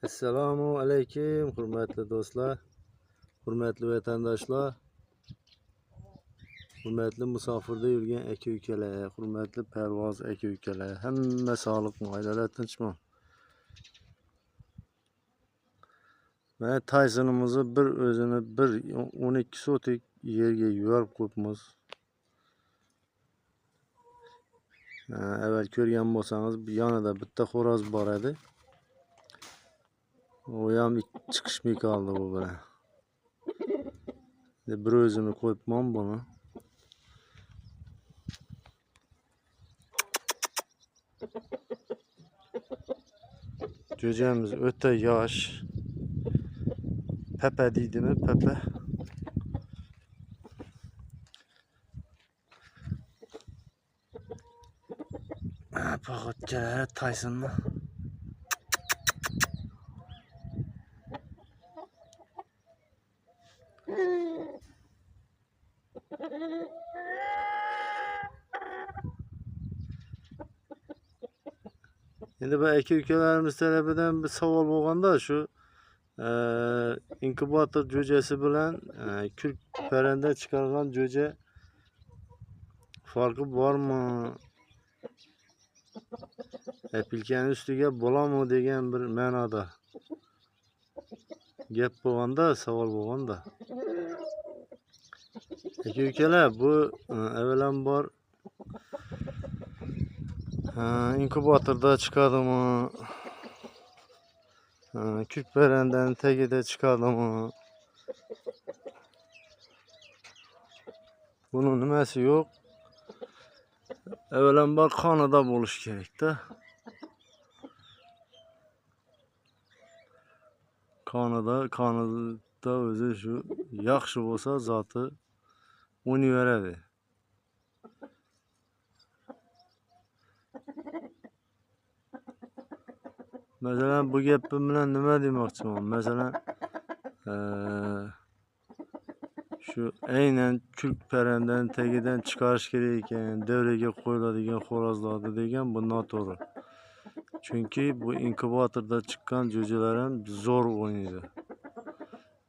Esselamu aleyküm hurmatli do'stlar, hurmatli vatandoshlar, hurmatli musofirda yurgan aka-ukalar, hurmatli parvoz aka-ukalar, hamma sog'liqmi, oilalar tinchmi? Mana Tyson'imizni bir o'zini bir 12 sotik yerga yuborib qo'yibmiz. Avval ko'rgan bo'lsangiz, yonida bitta xo'roz bor edi. U ham chiqishmay qoldi bu bilan. Bir o'zini qo'yibman buni. Jo'jamiz o'ta yosh. Pepe deydimi? Pepe. Poxotkalari Tyson'ni. Endi bu aka-ukalarimiz tarafidan bir savol bo'lganda shu inkubator jo'jasi bilan kürk parranda chiqargan jo'ja farqi bormi? Pilkani ustiga bo'ladimi degan bir ma'noda gap bo'lganda, savol bo'lganda. Aka-ukalar, bu avvalambor inkubatorda chiqadimi? Kürk parrandaning tagida chiqadimi? Buni nimasi yo'q. Avvalambor qonida bo'lishi kerak-da. Qonida o'zi shu yaxshi bo'lsa zoti o'ynayveradi. Masalan, bu gapim bilan nima demoqchiman? Masalan, shu aynan kürk parrandaning tagidan chiqarish kerak ekan, davraga qo'yiladigan xo'rozlarni degan bu noto'g'ri. Chunki bu inkubatorda chiqqan jo'jalar ham zo'r o'ynaydi.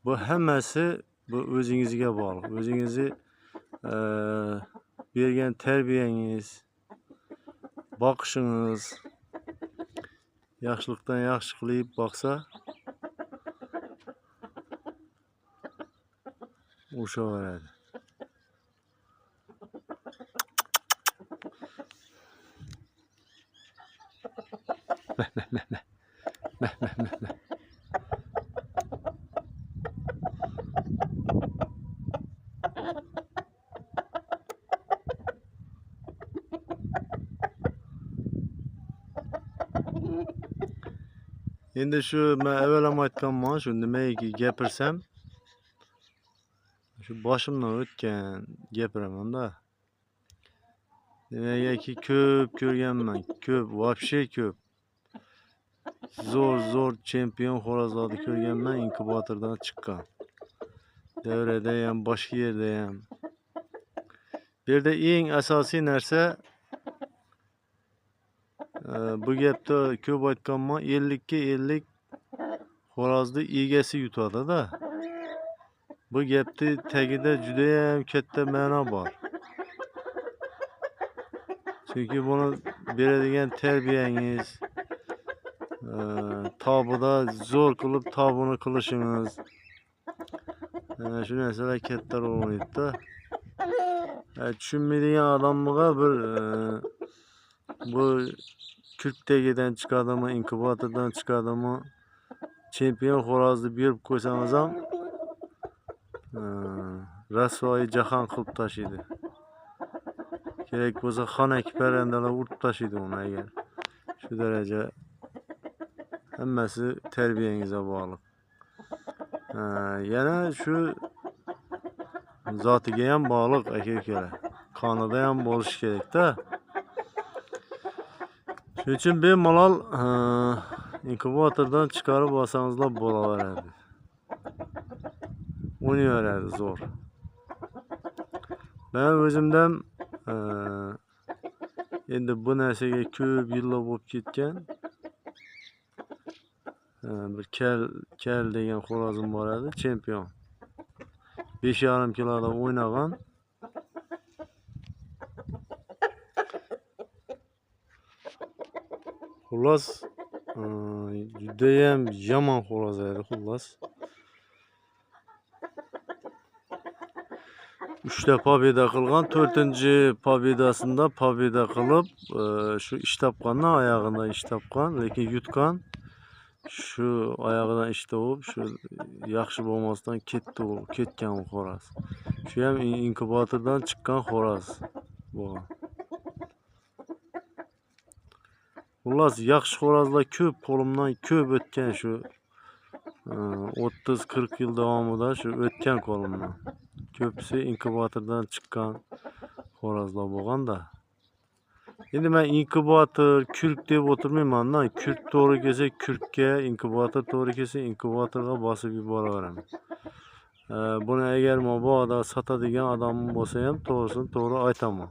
Bu hammasi bu o'zingizga bog'liq. O'zingizni bergan tarbiyangiz, boqishingiz yaxshilikdan yaxshi qilib boqsa o'shaveradi. Endi shu men avval ham aytganman, shu nimaiki gapirsam shu boshimdan o'tgan gapiraman-da. Nimagaki ko'p ko'rganman, ko'p, вообще ko'p. Zo'r chempion xo'rozlarni ko'rganman inkubatordan chiqqan. Davrada ham, boshqa yerda ham. Bu yerda eng asosiy narsa bu gapda ko'p aytganman, 50 ga 50 xo'rozni egasi yutadi-da. Bu gapni tagida juda ham katta ma'no bor. Chunki buni beradigan tarbiyangiz, tobida zo'r qilib tobini qilishingiz, shu narsalar katta rol o'ynaydi-da. Tushunmaydigan odamga bir bu kürk tagidan chiqadimi, inkubatordan chiqadimi, chempion xo'rozni berib qo'ysangiz ham rasvoyi jahon qilib tashlaydi. Kerak bo'lsa xonaki parrandalar urib tashlaydi uni agar. Shu daraja hammasi tarbiyangizga bog'liq. Yana shu zotiga ham bog'liq aka-ukalar. Qonida ham bo'lishi kerak-da. Shuning uchun bemalol inkubatordan chiqarib olsangizlar bo'laveradi. O'ynayveradi zo'r. Men o'zimdan endi bu narsaga ko'p yillar bo'lib ketgan. Bir kal degan xo'rozim bor edi, chempion. 5,5 kiloda o'ynagan. Xullas, judayam yomon xo'roz edi, xullas. 3 ta pobeda qilgan, 4-pobedasida pobeda qilib, shu ish topgandan oyog'idan ish topgan, lekin yutgan. Shu oyog'idan ish topib, shu yaxshi bo'lmasdan ketdi u, ketgan u xo'roz. Shu ham inkubatordan chiqqan xo'roz bo'lgan. Xullas, yaxshi xo'rozlar ko'p, qo'limdan ko'p o'tgan shu 30-40 yil davomida shu o'tgan qo'limdan. Ko'pisi inkubatordan chiqqan xo'rozlar bo'lganda. Endi men inkubator, kurk deb o'tirmayman-da. Kurk to'g'ri kelsa kurkka, inkubator to'g'ri kelsa inkubatorga bosib yuboraveraman. Buni agar mabodo sotadigan odamim bo'lsa ham to'g'risini to'g'ri aytaman.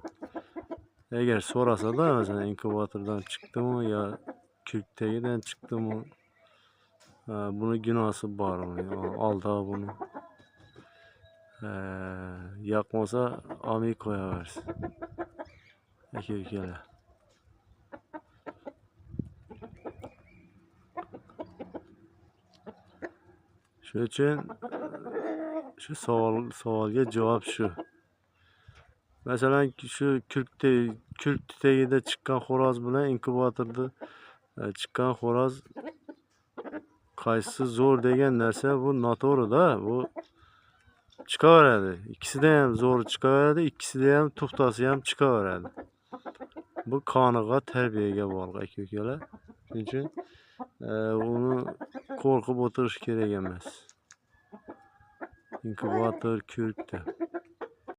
Agar so'rasa-da, masalan, inkubatordan chiqdimi yo kurk tagidan chiqdimi, buni gunosi bor, oldi buni. Yoqmasa olmay qo'yaversin. Aka ukalar. Shuning uchun shu savolga javob shu. Masalan, shu kurk tagida chiqqan xo'roz bilan inkubatorda chiqqan xo'roz qaysi zo'r degan narsa bu noto'g'ri-da, bu chiqaveradi. Ikkisida ham zo'ri chiqaveradi, ikkisida ham tuxtasi ham chiqaveradi. Bu qoniga, tarbiyaga bog'liq aka ukalar. Shuning uchun uni qo'rqib o'tirish kerak emas. Inkubator kurkda.